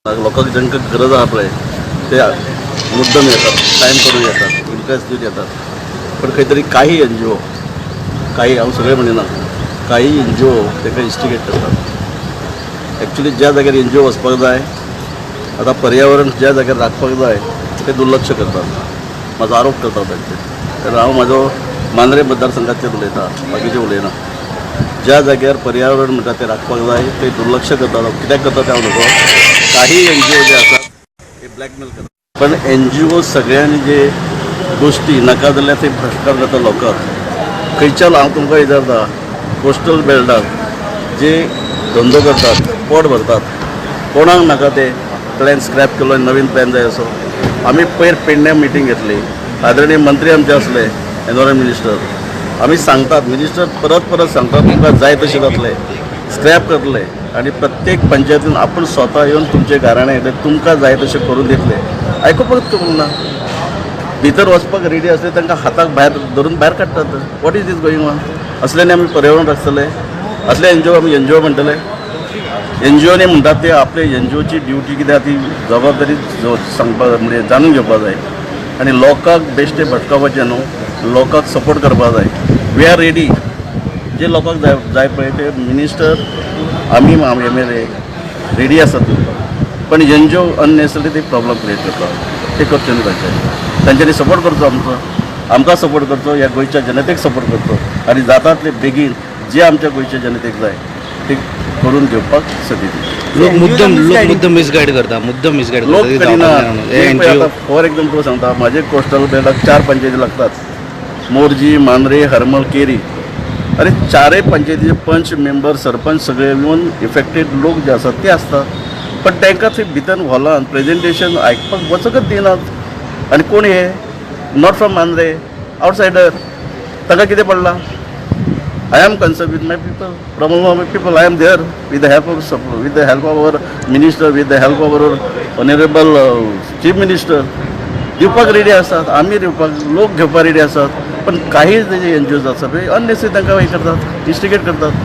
लोकांक जांकां गरज आहा पळय ते मुद्दम येतात, टायम करून येतात, इंट्रस्ट दिवन येतात. पण खंय तरी काही एनजीओ, काही, हांव सगळें म्हणिना, काही एनजीओ ताका इन्स्टिगेट करतात. एक्चुली ज्या जाग्यार एनजीओ वचपाक जाय, आतां पर्यावरण ज्या जाग्यार राखपाक जाय, ते दुर्लक्ष करतात. म्हाजो आरोप करता तांचेर, कारण हांव म्हाजो मांद्रे मतदारसंघाचेर उलयता, बाकीचें उलयना. ज्या जाग्यार पर्यावरण म्हणटा तें राखपाक जाय, ते दुर्लक्ष करतात. कित्याक करता तें हांव नकळो. काही एनजीओ जे आसात ते ब्लॅकमेल करतात. पण एनजीओ सगळ्यांनी जे गोश्टी नाका जाल्यार ते भ्रश्टाचार जाता लोकांक. खंयच्या, हांव तुमकां विचारता, कोस्टल बेल्टाक जे धंदो करतात, पोट भरतात, कोणाक नाका ते प्लॅन स्क्रॅप केलो आनी नवीन प्लॅन जाय असो. आमी पयर पेडण्या मिटींग घेतली. आदरणीय मंत्री आमचे आसले, एनवायरमेंट मिनिस्टर. आमी सांगतात, मिनिस्टर परत परत सांगतात, तुमकां जाय तशें जातलें, स्क्रॅप करतले आनी प्रत्येक पंचायतीन आपूण स्वता येवन तुमचे घराणें येतले, तुमकां जाय तशें करून दितले. आयकुपाक तुमकां ना. भितर वचपाक रेडी आसले, तांकां हाताक भायर धरून भायर काडटात. What is this going on? असल्यांनी आमी पर्यावरण राखतले? असले एनजीओ आमी एनजीओ म्हणटले? एनजीओनी म्हणटात ते आपले एनजीओची ड्युटी कितें आहा ती जबाबदारी सांगपा, म्हणजे जाणून घेवपा जाय आनी लोकांक बेश्टे भटकावपाचें न्हू, लोकांक सपोर्ट करपा जाय. We are ready. जे लोकांक जाय जाय पळय ते मिनिस्टर, आमी एमएलए रेडी आसात दिवपाक. पण एनजीओ अननेसरी ते प्रॉब्लम क्रिएट करता, ते करचे न्हू. तांच्यांनी सपोर्ट करचो आमचो, आमकां सपोर्ट करचो, ह्या गोंयच्या जनतेक सपोर्ट करचो आनी जाता बेगीन जे आमच्या गोंयच्या जनतेक जाय ते करून घेवपाक संदी दिवची. लोक मुद्दम मिसगायड करता, मुद्दम मिसगायड लोक करता. करिना. एनजीओ. आता फॉर एक्झाम्पल सांगता, माझे कोस्टल बेल्टाक चार पंचायती लागतात, मोरजी, मांद्रे, हरमल, केरी. अरे, चारय पंचायतीचे पंच, मेंबर, सरपंच सगळे येवन इफेक्टेड लोक जे आसात ते आसतात. पण तांकां थंय भितर हॉलान प्रेजेंटेशन आयकपाक वचकच दिनात. आनी कोण हे, not from Mandrem, outsider, तांकां कितें पडलां? I am concerned with my people, problem of my people. I am there with the help of our minister, with the help of our honorable chief minister. दिवपाक ready आसात आमी, दिवपाक लोक घेवपाक ready आसात. पण काही जे एनजीओज आसात पळय, अननेसरी तांकां हें करतात, इन्स्टिगेट करतात.